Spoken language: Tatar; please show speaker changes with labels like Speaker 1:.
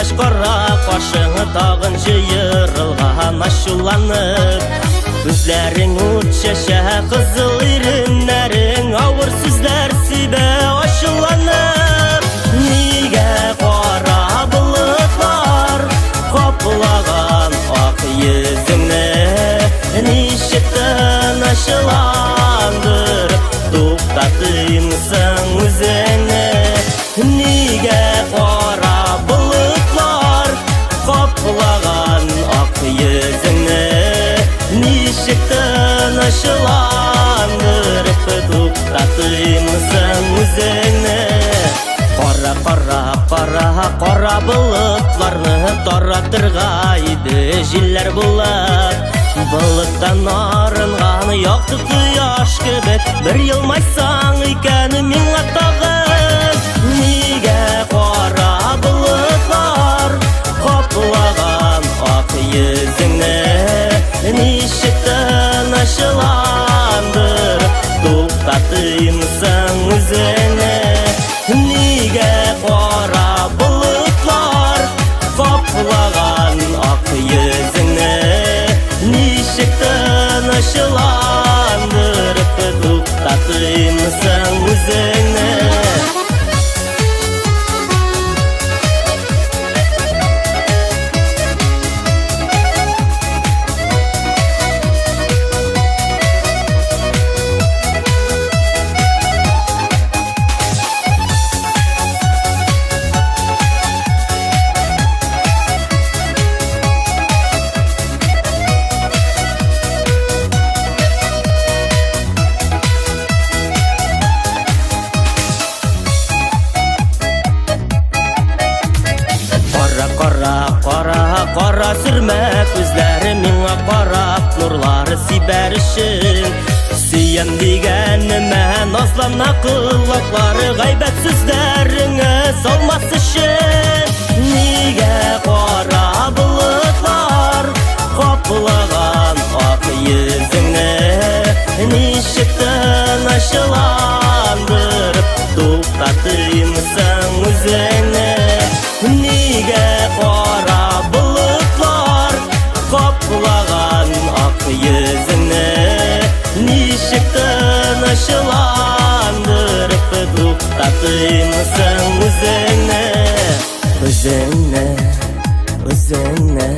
Speaker 1: Җыелгач кара кашың тагын җыерылган ачуланып. Күзләрең ут чәчә, кызыл иреннәрең авыр сүзләр сибә ачуланып. Нигә кара болытлар каплаган ак йөзеңне? Ничек тынычландырып туктатыймсың үзеңне? Нигә кара болытлар каплаган ак йөзеңне? Ничек тынычландырып туктатыймсың үзеңне? Кара, кара, кара, кара болытларны таратырга иде җилләр булып. Болыттан арынган якты кояш кебек бер елмайсаң икән миңа тагын. Нигә кара болытлар каплаган ак йөзеңне? Ничек тынычландырып туктатыймсың үзеңне? Нигә кара болытлар каплаган ак йөзеңне? Ничек тынычландырып туктатыймсың үзеңне? Кара, кара, кара, кара сөрмә күзләре миңа карап нурлары сибәр өчен. Сөям дигәнемә назлана колаклары гайбәт сүзләреңә салмас өчен. Нигә кара болытлар каплаган ак йөзеңне? Ничек тынычландырып туктатыймсың үзеңне? Нигә кара болытлар каплаган ак йөзеңне? Ничек тынычландырып туктатыймсың үзеңне? Үзеңне, үзеңне.